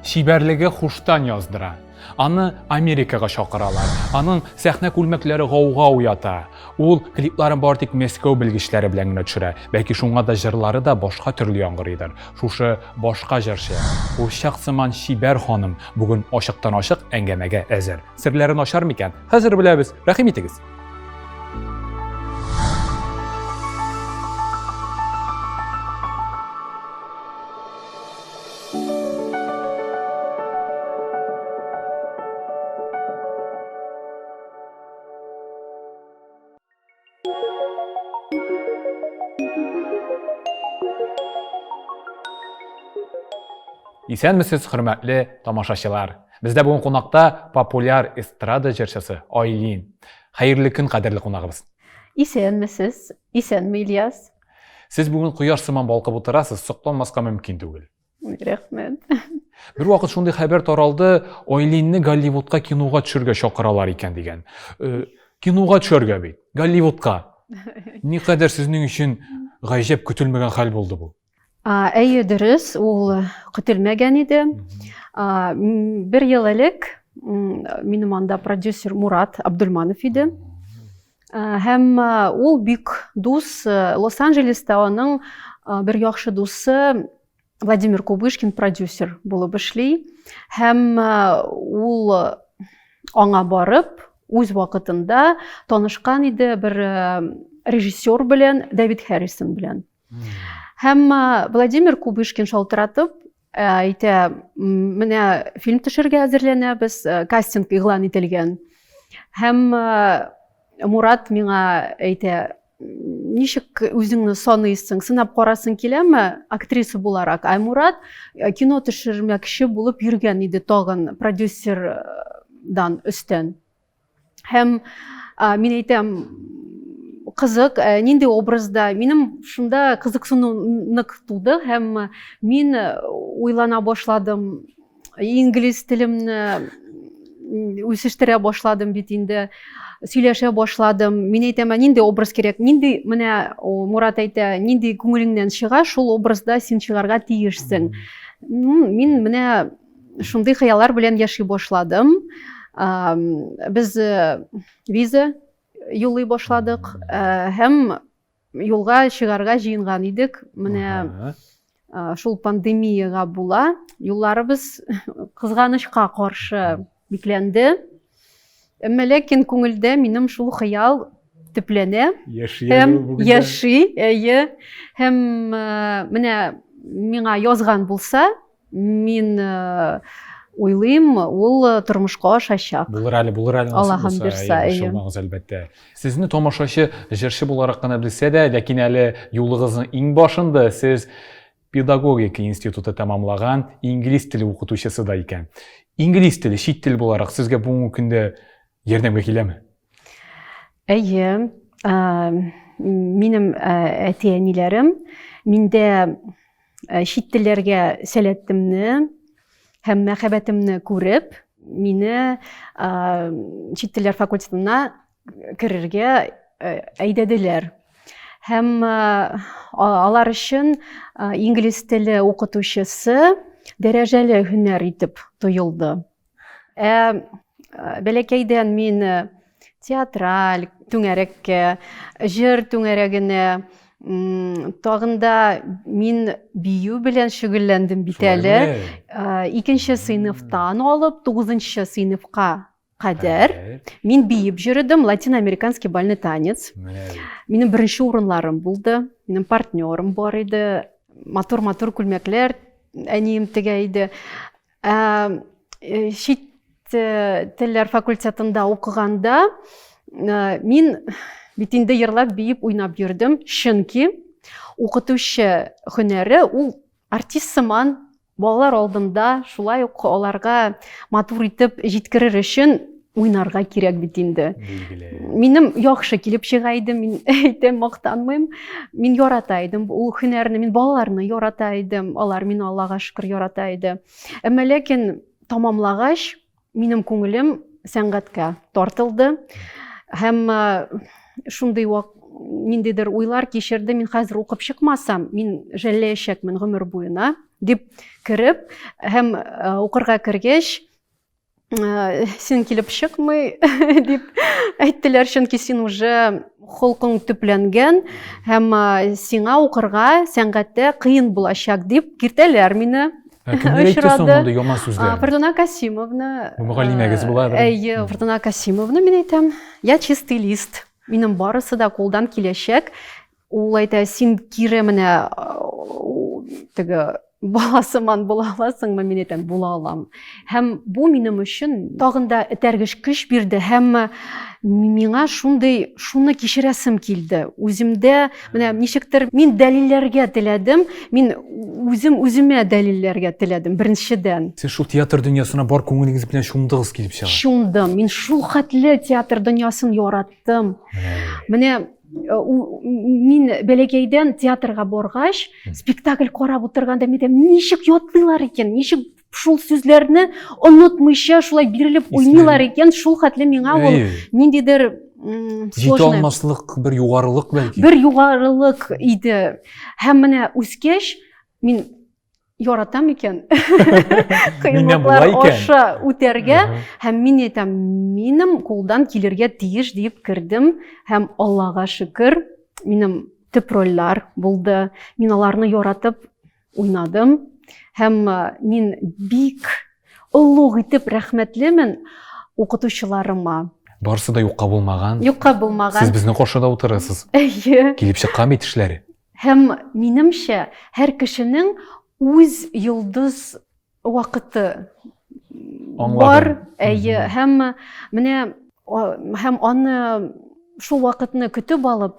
Чибәрлеге хуштан яздыра. Аны Америкага чакыралар. Аның сәхнә күлмәкләре гауга уята. Ул клипларын бары тик Мәскәү белгечләре белән генә төшерә. Бәлки шуңа да җырлары да башка төрле яңгырыйдыр. Шушы башка җырчы, курчак сыман чибәр ханым бүген ачыктан-ачык әңгәмәгә әзер. Серләрен ачар микән? Хәзер беләбез. Рәхим итегез. Исәнмесез, хөрмәтле тамашачылар. Бездә бүген кунакта популяр эстрада җырчысы Айлин. Хәерле көн, кадерле кунагыбыз. Исәнмесез, исәнме, Ильяс. Сез бүген кояш сыман балкып утырасыз, сокланмаска мөмкин түгел. Рәхмәт. Бер вакыт шундый хәбәр таралды, Айлинне Голливудка кинога төшергә чакыралар икән дигән. Э, кинога төшәргә бит, Голливудка. Никадәр сезнең өчен гаҗәп көтелмәгән хәл булды бу. Әйе, дөрес, ул көтелмәгән иде. Бер ел элек минем анда продюсер Мурат Абдульманов иде. Һәм ул бик дус, Лос-Анджелеста аның бер яхшы дусы Владимир Кубышкин продюсер булып эшли. Һәм ул аңа барып, үз вакытында танышкан иде бер режиссер белән, Давид Харрисон белән. Һәм Владимир Кубышкин шалтыратып, әйтә, менә фильм төшергә әзерләнәбез, кастинг игълан ителгән. Һәм Мурат миңа әйтә, ничек үзеңне саныйсың, сынап карасың киләме актриса буларак? Ә Мурат кино төшермәкче булып йөргән иде тагын продюсердан өстән. Һәм мин әйтәм, кызык, нинди образда? Минем шунда кызыксыну нык туды һәм мин уйлана башладым, инглиз телемне үсештерә башладым бит инде, сөйләшә башладым. Мин әйтәм, ә нинди образ кирәк? Нинди, менә Мурат әйтә, нинди күңелеңнән чыга, шул образда син чыгарга тиешсең. Мин менә шундый хыяллар белән яши башладым. Без э, виза юллый башладык э, һәм юлга чыгарга җыенган идек. Менә шул пандемиягә була юлларыбыз кызганычка каршы бикләнде. Әмма ләкин күңелдә минем шул хыял төпләнә. Яши һәм яши, әйе. Һәм менә миңа язган булса, Мин э, уйлыйм, ул э, тормышка ашачак. Булыр әле, булыр әле. Аллаһым бирса, әйе. Борчылмагыз, әлбәттә. Сезне тамашачы җырчы буларак кына белсә дә, ләкин әле юлыгызның иң башында сез педагогика институты тәмамлаган инглиз теле укытучысы да икән. Инглиз теле, чит тел буларак сезгә бүгенге көндә ярдәмгә киләме? Әйе, минем әти-әниләрем миндә чит телләргә сәләтемне һәм мәхәббәтемне күреп, мине чит телләр факультетына керергә әйдәделәр. Һәм алар өчен инглиз теле укытучысы дәрәҗәле һөнәр итеп тоелды. Ә бәләкәйдән мин театраль түңәрәккә, җыр түңәрәгенә, тагын да мин бию белән шөгыльләндем бит әле. Икенче сыйныфтан алып тугызынчы сыйныфка кадәр мин биеп йөрдем, латиноамериканский бальный танец. Минем беренче урыннарым булды, минем партнерым бар иде, матур-матур күлмәкләр әнием тегә иде. Ә, э, чит э, телләр факультетында укыганда э, мин бит инде йырлап, биеп, уйнап йөрдем, чөнки укытучы һөнәре ул артист сыман балалар алдында шулай ук аларга матур итеп җиткерер өчен уйнарга кирәк бит инде. Билгеле. Минем яхшы килеп чыга иде, мин әйтәм, мактанмыйм. Мин ярата идем ул һөнәрне, мин балаларны ярата идем, алар мине Аллага шөкер ярата иде. Әмма ләкин тамамлагач, минем күңелем сәнгатькә тартылды. Һәм э, шундый ниндидер уйлар кичердем, мин хәзер укып чыкмасам, мин жәлләячәкмен гомер буена, дип кереп һәм э, укырга кергәч, э, син килеп чыкмый дип әйттеләр, чөнки син уже холкың төпләнгән һәм э, сиңа укырга сәнгатьтә кыен булачак дип киртәләр мине. Ә кемнәр әйтте соң мондый яман сүзләрне? Фортуна Касимовна. Бу мөгаллимәгез буладыр. Әйе, Фортуна Касимовна мин әйтәм. Я чистый лист. Минем барысы да кулдан киләчәк. Ул әйтә, син кире менә теге бала сыман була аласыңмы? Мин әйтәм, була алам. Һәм бу минем өчен тагын да этәргеч көч бирде һәм миңа шундый шуны кичерәсем килде. Үземдә менә ничектер мин дәлилләргә теләдем, мин үзем үземә дәлилләргә теләдем беренчедән. Сез шул театр дөньясына бар күңелегез белән чумдыгыз килеп чыга. Чумдым. Мин шул хәтле театр дөньясын яраттым. Менә э, мин бәләкәйдән театрга баргач, спектакль карап утырганда мин әйтәм, ничек ятлыйлар икән, ничек шул сүзләрне онытмыйча шулай бирелеп уйныйлар икән, шул хәтле миңа ул ниндидер җитә алмаслык бер югарылык бәлки. Бер югарылык иде. Һәм менә үскәч, мин яратам икән. Кыенлыклар аша үтәргә һәм мин әйтәм, минем кулдан килергә тиеш диеп кердем һәм Аллага шөкер, минем төп рольләр булды. Мин аларны яратып уйнадым һәм мин бик олуг итеп рәхмәтлемен укытучыларыма. Барысы да юкка булмаган. Юкка булмаган. Сез безнең каршыда утырасыз. Әйе. Килеп чыккан бит эшләре. Һәм минемчә, һәр кешенең үз йолдыз вакыты бар. Әйе, һәм менә һәм аны шул вакытны көтеп алып,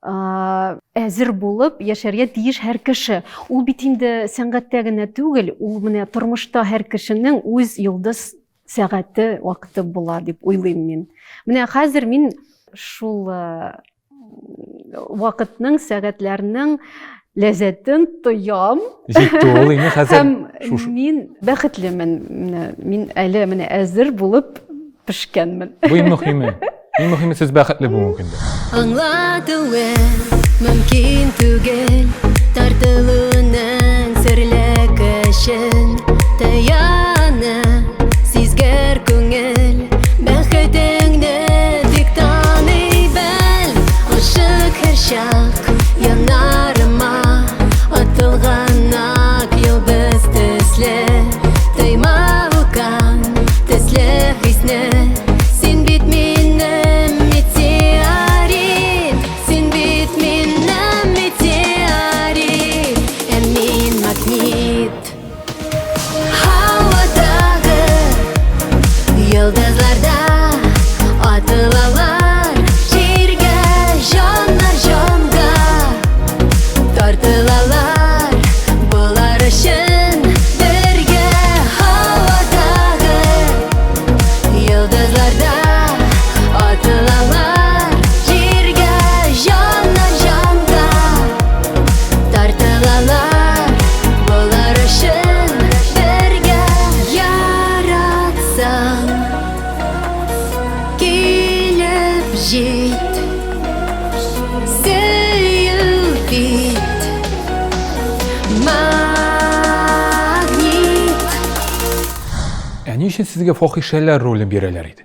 әзер булып яшәргә тиеш һәр кеше. Ул бит инде сәнгатьтә генә түгел, ул менә тормышта һәр кешенең үз йолдыз сәгате вакыты була дип уйлыйм мин. Менә хәзер мин шул вакытның, сәгатьләрнең ләззәтен тоям. Җитте ул инде хәзер. Һәм мин бәхетлемен. Мин әле менә әзер булып пешкәнмен. Бу иң мөһиме. Иң мөһиме сез бәхетле бүгенге көндә. Аңлатуы мөмкин түгел тартылуның серле көчен тояны сизгер күңел бәхетеңне тик таный бел ышык һәрчак янарыма атылган ак йолдыз төсле тойма вулкан төсле хисне Син бит минем метеорит, син бит минем метеорит, ә мин магнит. Һавадагы йолдызларда атылалар җиргә җаннар җанга тартылалар болар өчен бергә һавадагы Йолдызларда атылалар җиргә җаннан җанга тартылалар болар өчен бергә яратсаң килеп җит сөю бит магнит. Ә ни өчен сезгә фахишәләр ролен бирәләр иде?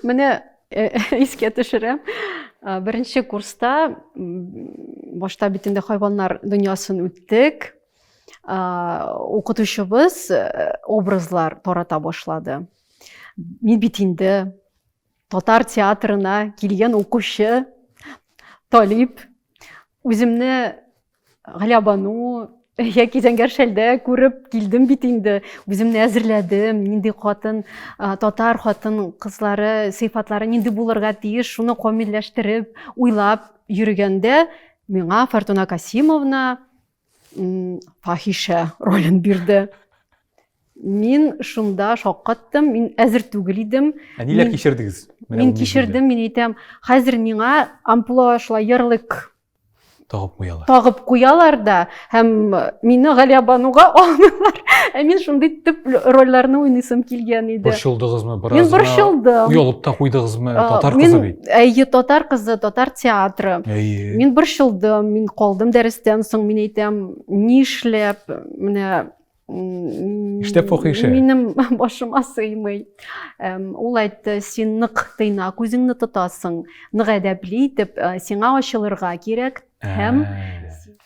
Менә э, искә төшерәм. Э, беренче курста башта бит инде хайваннар дөньясын үттек. Э, укытучыбыз образлар тарата башлады. Мин бит инде татар театрына килгән укучы, талип, үземне Галябану яки Зәңгәр шәлдә күреп килдем бит инде. Үземне әзерләдем, нинди хатын, татар хатын кызлары сыйфатлары нинди булырга тиеш, шуны камилләштереп, уйлап йөргәндә миңа Фортуна Касимовна фахишә ролен бирде. Мин шунда шаккаттым, мин әзер түгел идем. Ә ниләр кичердегез? Мин кичердем, мин әйтәм, хәзер миңа амплуа шулай ярлык. Тагып куялар. Тагып куялар да һәм мине Галиябануга алмыйлар. Ә мин шундый төп рольләрне уйныйсым килгән иде. Борчылдыгызмы бераз? Мин борчылдым. Оялып та куйдыгызмы? Татар кызы бит. Әйе, татар кызы, татар театры. Әйе. Мин борчылдым, мин калдым дәрестән соң, мин әйтәм, нишләп менә Нишләп фахиша? Минем башыма сыймый. Ул әйтте, син нык тыйнак үзеңне тотасың, нык әдәпле итеп, э, сиңа ачылырга кирәк һәм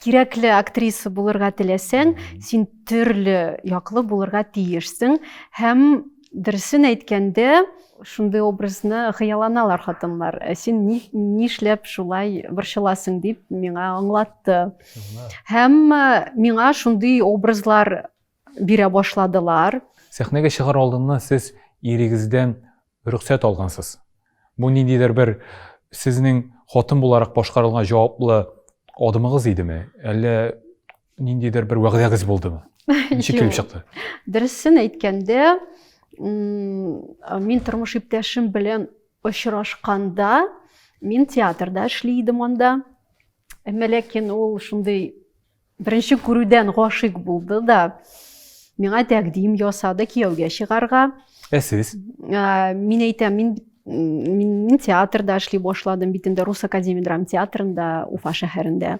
кирәкле актриса булырга теләсәң, син төрле яклы булырга тиешсең һәм дөресен әйткәндә, шундый образны хыялланалар хатыннар. Ә син нишләп шулай борчыласың дип миңа аңлатты. Һәм э, миңа шундый образлар бирә башладылар. Сәхнәгә чыгар алдыннан сез ирегездән рөхсәт алгансыз. Бу ниндидер бер сезнең хатын буларак башкарылган җаваплы адымыгыз идеме? Әллә ниндидер бер вәгъдәгез булдымы? Ничек килеп чыкты? Дөресен әйткәндә, мин тормыш иптәшем белән очрашканда, мин театрда эшли идем анда. Әмма ләкин ул шундый беренче күрүдән гашыйк булды да, миңа тәкъдим ясады кияүгә чыгарга. Ә сез? Мин әйтәм, мин мин театрда эшли башладым бит инде Рус академия драма театрында, Уфа шәһәрендә.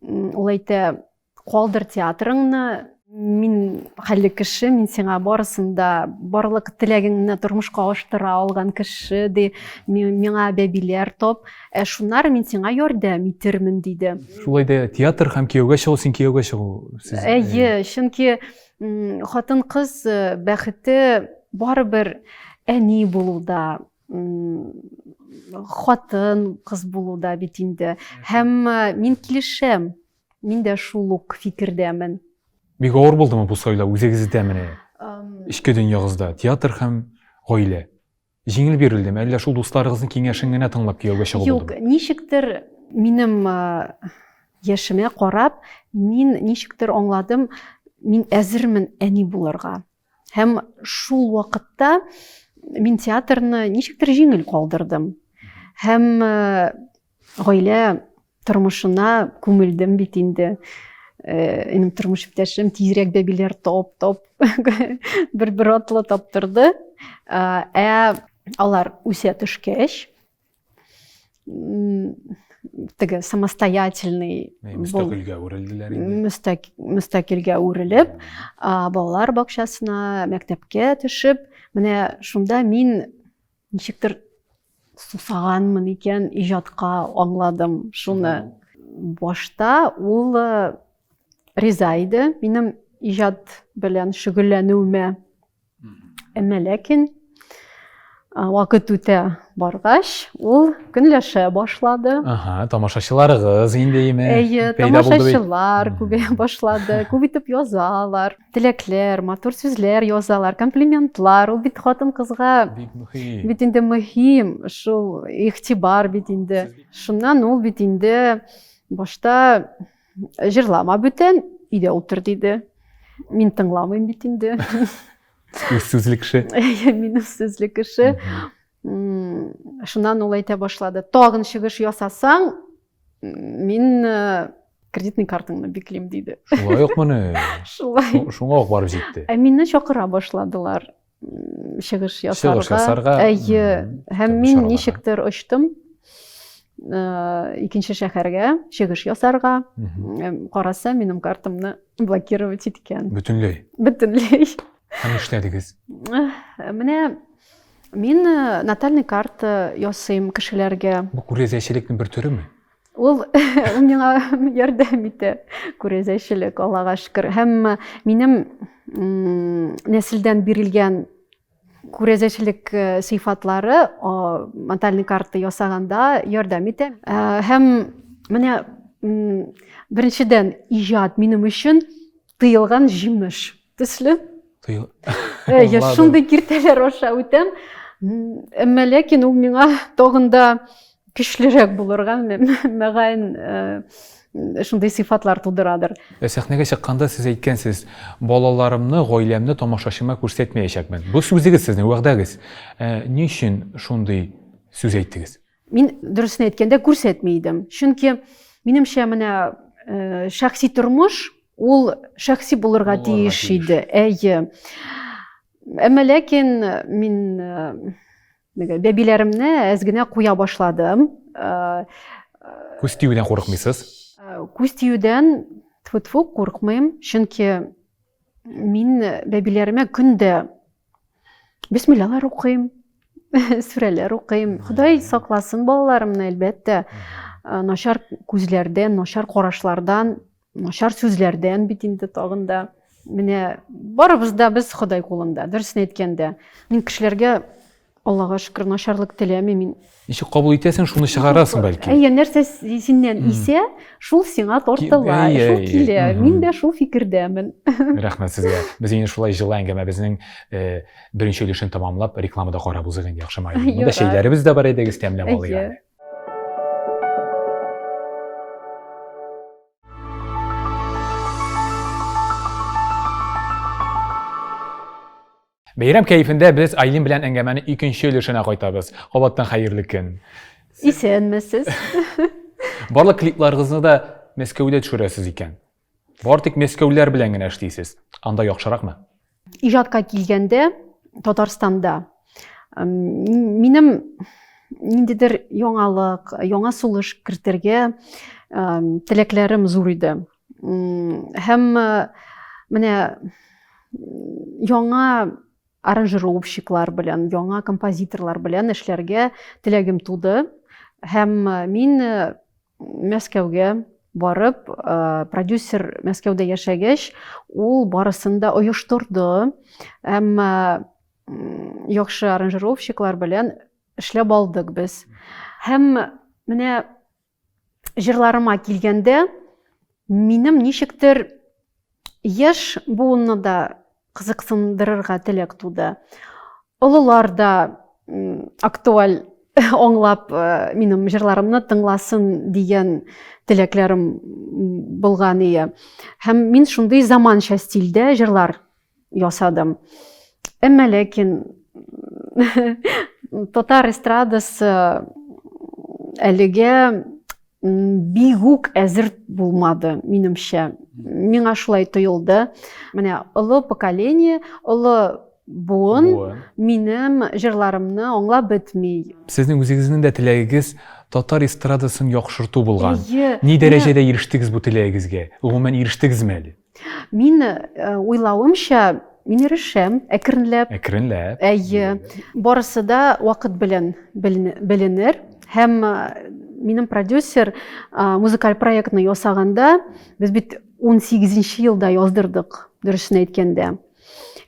Ул әйтә, Калдыр театрыңны, мин хәлле кеше, мин сиңа барысын да, барлык теләгеңне тормышка аштыра алган кеше, ди, миңа бәбиләр топ, ә шуннары мин сиңа ярдәм итермен, диде. Шулай да театр һәм кияүгә чыгу, син кияүгә чыгу. Сез, Әйе, чөнки хатын-кыз э, бәхете барыбер әни булуда, хатын кыз булуда бит инде. Һәм э, мин килешәм. Мин дә шул ук фикердәмен. Бик авыр булдымы бу сайлау үзегездә менә? Эчке дөньягызда театр һәм гаилә. Җиңел бирелдеме, әллә шул дусларыгызның киңәшен генә тыңлап кияүгә чыгу булдымы? Юк, ничектер минем яшемә карап, мин ничектер аңладым, мин әзермен әни булырга. Һәм шул вакытта мин театрны ничектер җиңел калдырдым. Һәм гаилә тормышына күмелдем бит инде. Э, минем тормыш иптәшем тизрәк бәбиләр тап тап бер бер атлы таптырды. Э, ә алар үсә төшкәч, теге самостоятельный мөстәкыйльгә үрелделәр инде. Мөстәкыйльгә үрелеп, балалар бакчасына, мәктәпкә төшеп, менә шунда мин ничектер сусаганмын икән иҗатка аңладым шуны. Башта ул э, риза иде минем иҗат белән шөгыльләнүемә. Әмма ләкин э, вакыт үтә баргач, ул көнләшә башлады. Ага, тамашачыларыгыз инде име? Әйе, тамашачылар күбәя башлады, күп итеп язалар. Теләкләр, матур сүзләр язалар, комплиментлар. Ул бит хатын-кызга бик мөһим. Бит инде мөһим, шул игътибар бит инде. Шуннан ул бит инде башта җырлама бүтән, өйдә утыр диде. Мин тыңламыйм бит инде. Үз сүзле кеше. Мин үз сүзле кеше. Шуннан ул әйтә башлады. Тагын чыгыш ясасаң, мин э, кредитный картаңны биклим диде. Шулай ук моны. Шулай. Шуңа ук барып җитте. Ә мине чакыра башладылар чыгыш ясарга. Чыгыш ясарга. Әйе. Һәм мин ничектер очтым э, икенче шәһәргә чыгыш ясарга. Караса, минем картамны блокировать иткән. Бөтенләй. Бөтенләй. Һәм нишләдегез? Менә мин э, натальный карта ясыйм кешеләргә. Бу күрәзәчелекнең бер төреме? Ул миңа ярдәм итә күрәзәчелек, Аллага шөкер. Һәм э, минем нәселдән бирелгән күрәзәчелек э, сыйфатлары натальный карта ясаганда ярдәм итә. Һәм менә беренчедән иҗат минем өчен тыелган җимеш төсле. Тыел. Әйе, шундый киртәләр аша үтәм. Әмма ләкин ул миңа тагын да көчлерәк булырга, мөгаен, э, шундый сыйфатлар тудырадыр. Ә сәхнәгә чыкканда сез әйткәнсез, балаларымны, гаиләмне тамашачыма күрсәтмәячәкмен. Бу сүзегез сезнең, вәгъдәгез. Ә, ни өчен шундый сүз әйттегез? Мин дөресен әйткәндә күрсәтми идем. Чөнки Минемчә, менә э, шәхси тормыш ул шәхси булырга тиеш иде. Әйе. Әмма ләкин мин э, бәбиләремне әз генә куя башладым. Э, Күз тиюдән курыкмыйсыз? Күз тиюдән тфу-тфу курыкмыйм, чөнки мин бәбиләремә көн дә бисмиллалар укыйм, сүрәләр укыйм. Ходай сакласын балаларымны, әлбәттә, начар күзләрдән, начар карашлардан, начар сүзләрдән бит инде тагын да. Менә барыбыз да без Ходай кулында, дөресен әйткәндә. Мин кешеләргә Аллага шөкер, начарлык теләмим мин. Ничек кабул итәсең, шуны чыгарасың бәлки. Әйе, нәрсә синнән исә, шул сиңа тартыла, шул килә. Мин дә шул фикердәмен. Рәхмәт сезгә. Без инде шулай җылы әңгәмәбезнең э, беренче өлешен тәмамлап, рекламада карап узыйк инде, яхшымы? Монда чәйләребез дә бар, әйдәгез тәмләп алыйк әле. Бәйрәм кәефендә без Айлин белән әңгәмәнең икенче өлешенә кайтабыз. Кабаттан хәерле көн. Исәнмесез. Барлык клипларыгызны да Мәскәүдә төшерәсез икән. Бары тик мәскәүләр белән генә эшлисез. Анда яхшыракмы? Иҗатка килгәндә, Татарстанда минем ниндидер яңалык, яңа сулыш кертергә теләкләрем зур иде. Һәм менә яңа аранжировщиклар белән, яңа композиторлар белән эшләргә теләгем туды. Һәм мин Мәскәүгә барып, продюсер Мәскәүдә яшәгәч, ул барысын да оештырды. Әмма яхшы аранжировщиклар белән эшләп алдык без. Һәм менә җырларыма килгәндә, минем ничектер яшь буынны да кызыксындырырга теләк туды. Олылар да актуаль аңлап э, минем җырларымны тыңласын дигән теләкләрем булган ие. Һәм мин шундый заманча стильдә җырлар ясадым. Әмма ләкин татар эстрадасы әлегә бик үк әзер булмады, минемчә. Миңа шулай тоелды. Менә олы поколение, олы буын минем җырларымны аңлап бетми. Сезнең үзегезнең дә теләгегез татар эстрадасын яхшырту булган. Әйе. Ни дәрәҗәдә ирештегез бу теләгегезгә? Гомумән, ирештегезме әле? Мин э, уйлавымча, мин ирешәм, әкренләп. Әкренләп. Әйе. Барысы да вакыт белән беленер. Һәм э, минем продюсер э, музыкаль проектны ясаганда, без бит 18 елда яздырдык, дөресен әйткәндә.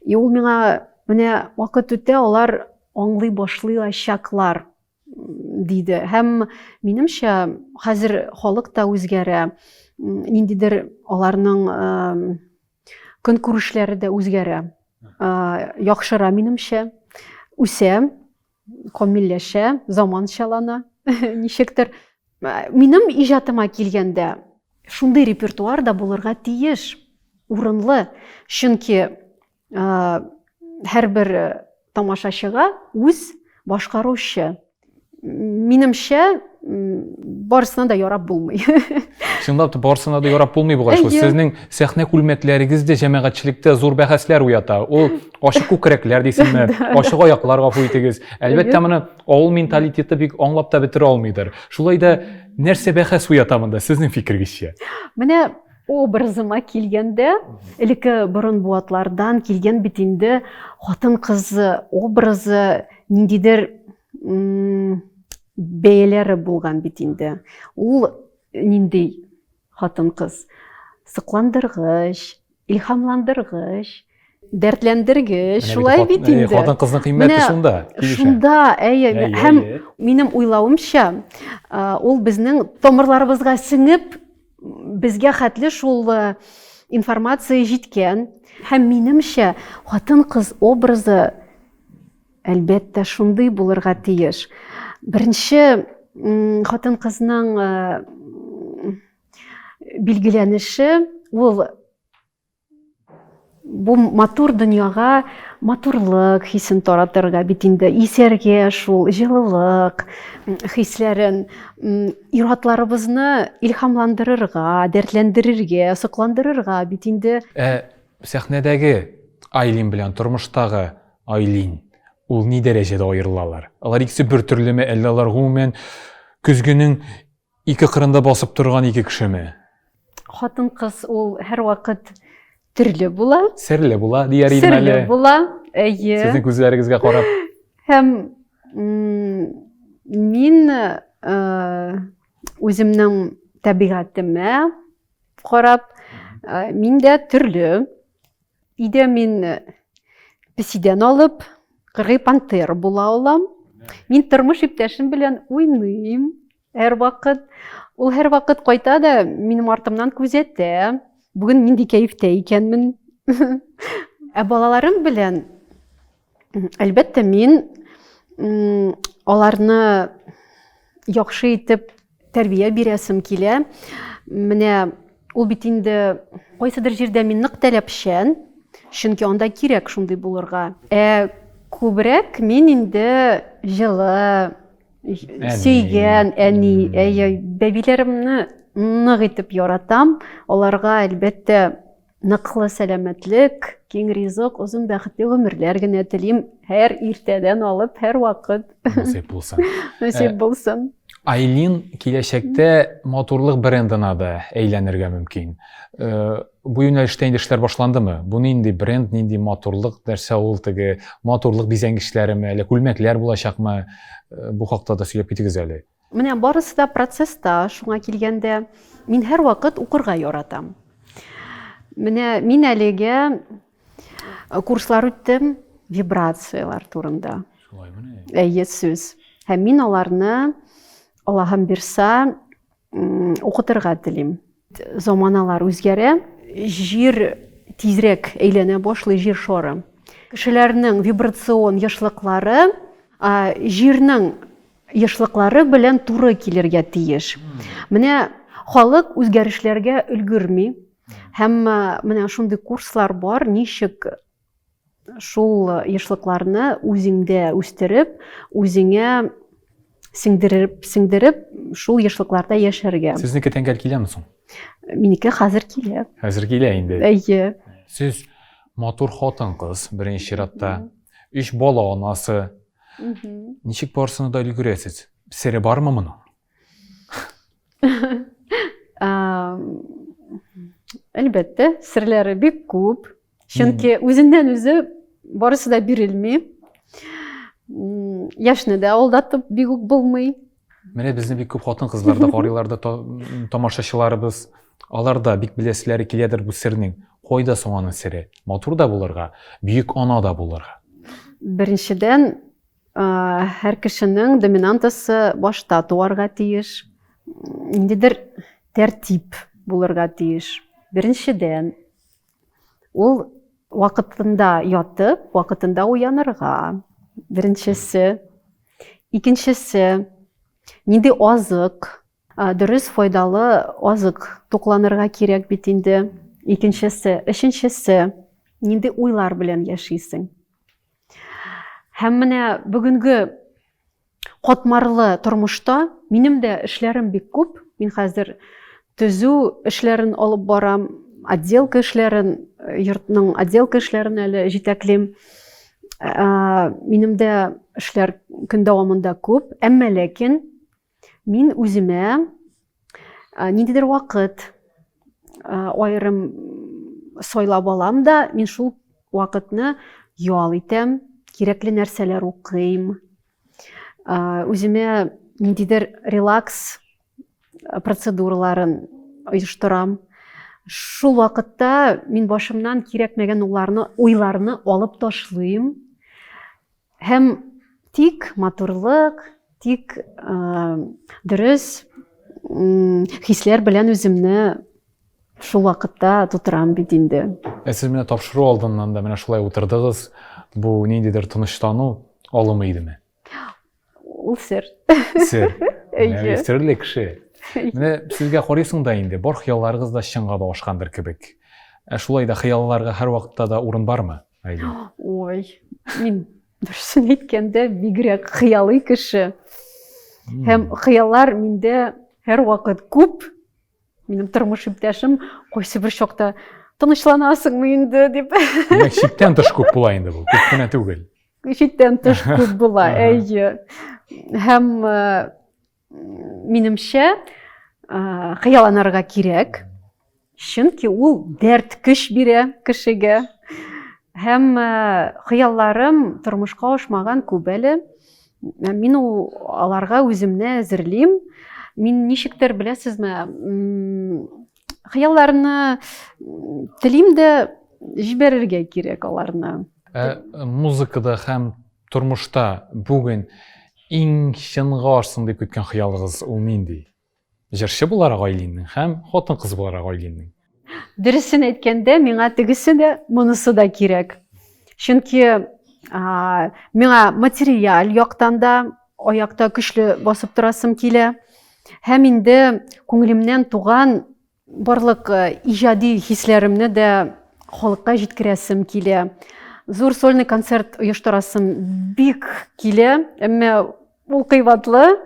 И ул миңа менә вакыт үтә, алар аңлый башлыячаклар. диде. Һәм минемчә, хәзер халык та үзгәрә, ниндидер аларның көнкүрешләре дә үзгәрә, яхшыра минемчә, үсә, камилләшә, заманчалана ничектер. Минем иҗатыма килгәндә, шундый репертуар да булырга тиеш, урынлы. Чөнки һәрбер тамашачыга үз башкаручы. Минемчә, барысына да ярап булмый. Чынлап та барысына да ярап булмый бугай шул. Сезнең сәхнә күлмәкләрегез дә җәмәгатьчелектә зур бәхәсләр уята. Ул ачык күкрәкләр дисеңме, ачык аяклар гафу итегез. Әлбәттә, моны авыл менталитеты бик аңлап та бетерә алмыйдыр. Шулай да нәрсә бәхәс уята монда, сезнең фикергезчә? Менә образыма килгәндә, элекке борын буатлардан килгән бит инде хатын-кыз образы ниндидер бәяләре булган бит инде. Ул нинди хатын-кыз? Сокландыргыч, илһамландыргыч, дәртләндергеч, шулай бит инде. Хатын-кызның кыйммәте шунда. Шунда, әйе. Һәм минем уйлавымча, ул безнең тамырларыбызга сеңеп, безгә хәтле шул информация җиткән. Һәм минемчә, хатын-кыз образы әлбәттә шундый булырга тиеш. Беренче хатын-кызның билгеләнеше ул бу матур дөньяга, Матурлык хисен таратырга бит инде, исәргә шул җылылык хисләрен, ир-атларыбызны илһамландырырга, дәртләндерергә, сокландырырга бит инде. Ә сәхнәдәге Айлин белән тормыштагы Айлин ул ни дәрәҗәдә аерылалар? Алар икесе бер төрлеме, әллә алар гомумән көзгенең ике кырында басып торган ике кешеме? Хатын-кыз ул һәрвакыт төрле була. Серле була, дияр идем әле. Серле була, әйе. Сезнең күзләрегезгә карап. Һәм мин үземнең табигатемә карап, мин дә төрле. Өйдә мин песидән алып, кыргый пантера була алам. Мин тормыш иптәшем белән уйныйм һәрвакыт. Ул һәрвакыт кайта да минем артымнан күзәтә. Бүген нинди кәефтә икәнмен. Ә балаларым белән, әлбәттә, мин аларны яхшы итеп Тәрбия бирәсем килә. Менә ул бит инде кайсыдыр җирдә мин нык таләпчән, чөнки анда кирәк шундый булырга. Ә күбрәк мин инде җылы, сөйгән әни, әйе, бәбиләремне нык итеп яратам. Аларга, әлбәттә, Ныклы сәламәтлек, киң ризык, озын бәхетле гомерләр генә телим. Һәр иртәдән алып, һәр вакыт. Насыйп булсын. Насыйп э, булсын. Айлин киләчәктә матурлык брендына да әйләнергә мөмкин. Э, бу юнәлештә инде эшләр башландымы? Бу нинди бренд, нинди матурлык, нәрсә ул теге матурлык бизәнгечләреме, әллә күлмәкләр булачакмы? Э, бу хакта да сөйләп китегез әле. Менә барысы да процесста, шуңа килгәндә, мин һәрвакыт укырга яратам. Менә мин әлегә э, курслар үттем вибрацияләр турында. Шулаймыни? Әйе, сүз. Һәм мин аларны Аллаһым бирса, укытырга телим. Заманалар үзгәрә, җир тизрәк әйләнә башлый, җир шары. Кешеләрнең вибрацион ешлыклары җирнең ешлыклары белән туры килергә тиеш. Менә халык үзгәрешләргә өлгерми. Һәм менә шундый курслар бар, ничек шул ешлыкларны үзеңдә үстереп, үзеңә сеңдереп, сеңдереп, шул ешлыкларда яшәргә. Сезнеке тәңгәл киләме соң? Минеке хәзер килә. Хәзер килә инде. Әйе. Сез матур хатын-кыз, беренче чиратта. Өч бала анасы. Ничек барысына да өлгерәсез? Сере бармы моның? Әлбәттә, серләре бик күп. Чөнки үзеннән үзе барысы да бирелми. Яшьне дә алдатып бик үк булмый. Менә безне бик күп хатын-кызлар да карыйлар да тамашачыларыбыз. Алар да бик беләселәре киләдер бу сернең. Кайда соң аның сере? Матур да булырга, бөек ана да булырга. Беренчедән, һәр кешенең доминантасы башта туарга тиеш. Ниндидер тәртип булырга тиеш. Беренчедән, ул вакытында ятып, вакытында уянырга. Беренчесе. Икенчесе, нинди азык Дөрес, файдалы азык тукланырга кирәк бит инде. Икенчесе, өченчесе, нинди уйлар белән яшисең? Һәм менә бүгенге катмарлы тормышта минем дә эшләрем бик күп. Мин хәзер төзү эшләрен алып барам, отделка эшләрен, йортның отделка эшләрен әле җитәклим. Минем дә эшләр көн дәвамында күп, әмма ләкин Мин үземә ниндидер вакыт аерым сайлап алам да, мин шул вакытны ял итәм, кирәкле нәрсәләр укыйм. Үземә ниндидер релакс процедураларын оештырам. Шул вакытта мин башымнан кирәкмәгән уйларны, уйларны алып ташлыйм. Һәм тик матурлык, тик дөрес хисләр белән үземне шул вакытта тутырам бит инде. Ә сез менә тапшыру алдыннан да менә шулай утырдыгыз. Бу ниндидер тынычлану алымы идеме? Ул сер. Сер. Әйе. Серле кеше. Менә сезгә карыйсың да инде, бар хыялларыгыз да чынга да ашкандыр кебек. Ә шулай да хыялларга һәрвакытта да урын бармы? Айлин? Ой, мин дөресен әйткәндә бигрәк хыялый кеше. Һәм хыяллар миндә һәрвакыт күп. Минем тормыш иптәшем кайсы бер чакта тынычланасыңмы инде дип. Димәк, чиктән тыш күп була инде бу, күп кенә түгел. Чиктән тыш күп була, әйе. Һәм э, минемчә, э, хыялланырга кирәк. Чөнки ул дәрт, көч бирә кешегә. Һәм э, хыялларым тормышка ашмаган күп әле. Э, мин ул аларга үземне әзерлим. Мин ничектер беләсезме, хыялларны телим дә җибәрергә кирәк аларны. Ә музыкада һәм тормышта бүген иң чынга ашсын дип көткән хыялыгыз ул нинди? Җырчы буларак Айлиннең һәм хатын-кыз буларак Айлиннең. Дөресен әйткәндә, миңа тегесе дә, монысы да кирәк. Чөнки миңа материаль яктан да аякта көчле басып торасым килә. Һәм инде күңелемнән туган Барлык э, иҗади хисләремне дә халыкка җиткерәсем килә. Зур сольный концерт оештырасым бик килә, әмма ул кыйбатлы.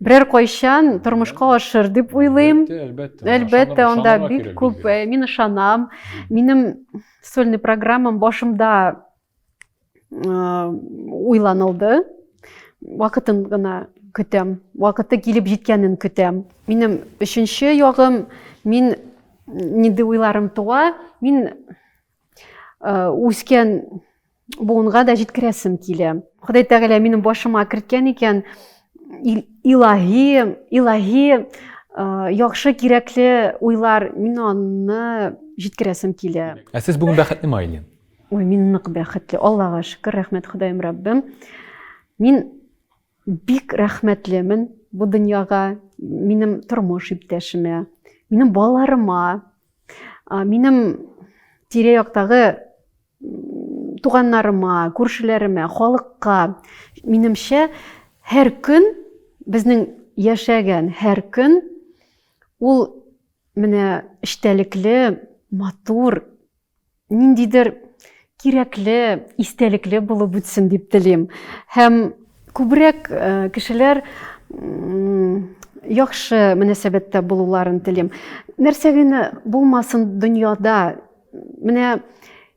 Берәр кайчан тормышка ашыр дип уйлыйм. Әлбәттә, әлбәттә, анда бик күп э, мин ышанам. Минем сольный программам башымда уйланылды. Вакытын гына көтәм. Вакыты килеп җиткәнен көтәм. Минем өченче ягым, мин нинди уйларым туа, мин үскән буынга да җиткерәсем килә. Ходай Тәгалә минем башыма керткән икән, илаһи, илаһи яхшы кирәкле уйлар, мин аны җиткерәсем килә. Ә сез бүген бәхетлеме, Айлин? Ой, мин нык бәхетле. Аллага шөкер, рәхмәт Ходаем Раббым. Мин бик рәхмәтлемен бу дөньяга, минем тормыш иптәшемә, минем балаларыма, минем тирә-яктагы туганнарыма, күршеләремә, халыкка. Минемчә, һәр көн безнең яшәгән һәр көн ул менә эчтәлекле, матур ниндидер кирәкле, истәлекле булып үтсен дип телим. Һәм күбрәк э, кешеләр яхшы мөнәсәбәттә булуларын телим. Нәрсә генә булмасын дөньяда, менә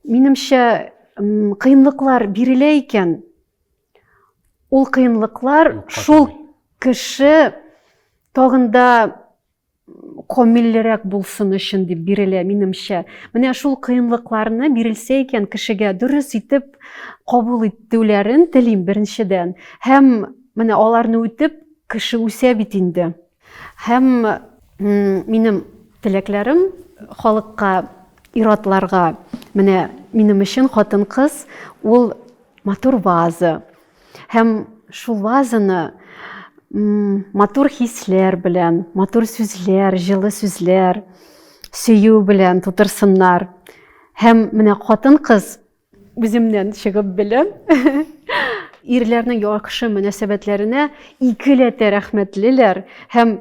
минемчә кыенлыклар бирелә икән, ул кыенлыклар шул кеше тагын да камиллерәк булсын өчен дип бирелә, минемчә. Менә шул кыенлыкларны бирелсә икән кешегә дөрес итеп кабул итүләрен телим беренчедән. Һәм менә аларны үтеп кеше үсә бит инде. Һәм минем теләкләрем халыкка, ир-атларга, менә минем өчен хатын-кыз ул матур ваза. Һәм шул вазаны матур хисләр белән, матур сүзләр, җылы сүзләр, сөю белән тутырсыннар. Һәм менә хатын-кыз үземнән чыгып беләм. Ирләрнең яхшы мөнәсәбәтләренә икеләтә рәхмәтлеләр һәм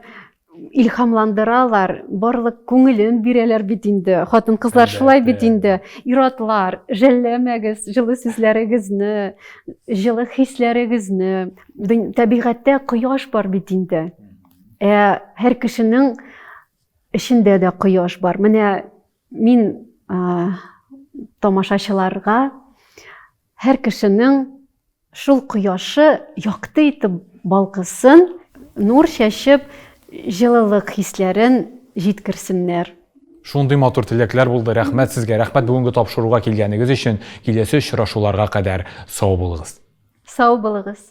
илһамландыралар, барлык күңелен бирәләр бит инде. Хатын-кызлар шулай бит инде. Ир-атлар, жәлләмәгез җылы сүзләрегезне, җылы хисләрегезне. Табигатьтә кояш бар бит инде. Ә һәр кешенең эчендә дә кояш бар. Менә мин тамашачыларга һәр кешенең Шул кояшы якты итеп балкысын, нур чәчеп, җылылык хисләрен җиткерсеннәр. Шундый матур теләкләр булды. Рәхмәт сезгә. Рәхмәт бүгенге тапшыруга килгәнегез өчен. Киләсе очрашуларга кадәр сау булыгыз. Сау булыгыз.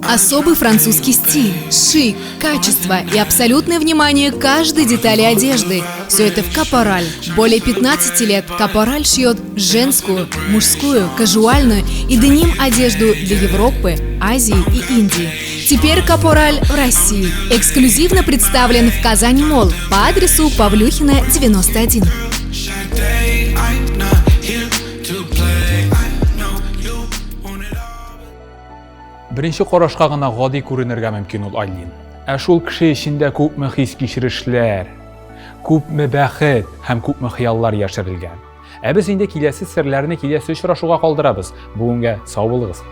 Особый французский стиль, шик, качество и абсолютное внимание каждой детали одежды. Все это в Капораль. Более 15 лет Капораль шьет женскую, мужскую, кажуальную и деним одежду для Европы, Азии и Индии. Теперь Капораль в России. Эксклюзивно представлен в Казань Мол по адресу Павлюхина, 91. Беренче карашка гына гади күренергә мөмкин ул Айлин. Ә шул кеше эчендә күпме хис-кичерешләр, күпме бәхет һәм күпме хыяллар яшерелгән. Ә без инде киләсе серләрне киләсе очрашуга калдырабыз. Бүгенгә сау булыгыз.